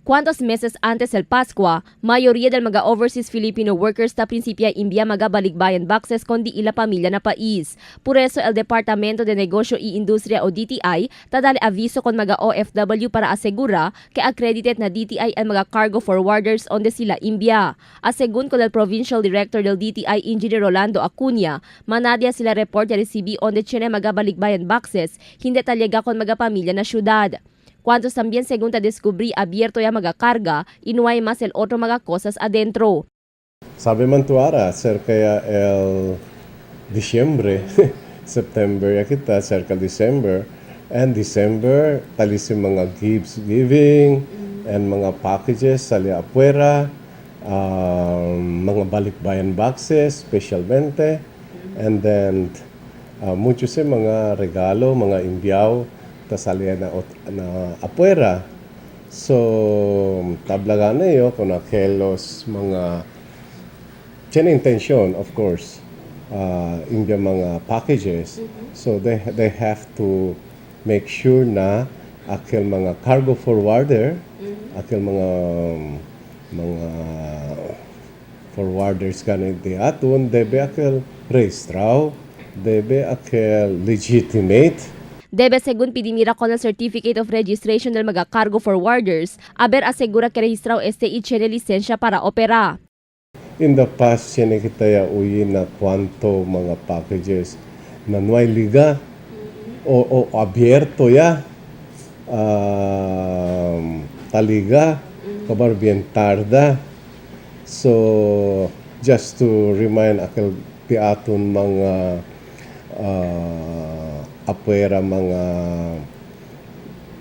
Cuantos meses antes el Pascua, mayoría del mga overseas Filipino workers ta principia imbia mga balikbayan boxes con di ila pamilya na pais. Por eso el Departamento de Negosyo y Industria o DTI ta dale aviso con mga OFW para asegura que accredited na DTI ang mga cargo forwarders onde sila imbia. Asegun con el Provincial Director del DTI, Engineer Rolando Acuña, manadia sila report ya recibi onde tiene mga balikbayan boxes, hindi talaga con mga pamilya na syudad. Cuantos también según ta descubrí abierto ya mga carga y no hay más el otro mga cosas adentro. Sabi man tuara, cerca ya el Diciembre, September ya kita, cerca December. And December, talisi mga gifts giving and mga packages sali afuera, mga balikbayan boxes, specialmente. And then, mucho sa mga regalo, mga imbiyaw, ta sali na afuera. So, tablaga na yo kung aquellos mga tiene intention, of course, in the mga packages. So they have to make sure na aquel mga cargo forwarder, aquel mga forwarders kanin di aton debe aquel registrado, debe aquel legitimate. Debe según pidimira con el Certificate of Registration del mga cargo forwarders, aber asegura que registrado este y tiene licencia para operar. In the past, tiene kita ya uyi na cuanto mga packages na no hay liga o abierto ya, taliga, kabar bien tarda. So, just to remind aquel ti aton mga apuera mga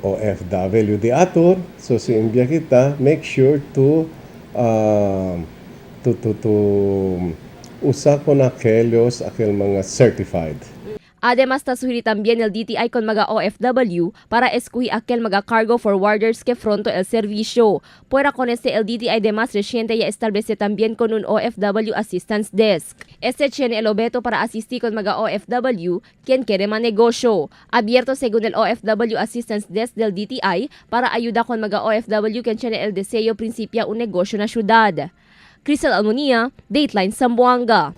OFW di aton. So si imbia kita, make sure to usa con aquellos aquel mga certified. Además, ta suhiri también el DTI con mga OFW para escoger aquel mga cargo forwarders que fronto el servicio. Fuera con este, el DTI de más reciente ya establece también con un OFW Assistance Desk. Este tiene el objeto para asistir con mga OFW quien quiere man negosyo. Abierto según el OFW Assistance Desk del DTI para ayuda con mga OFW quien tiene el deseo principia un negosyo na ciudad. Crystal Almonia, Dateline Zamboanga.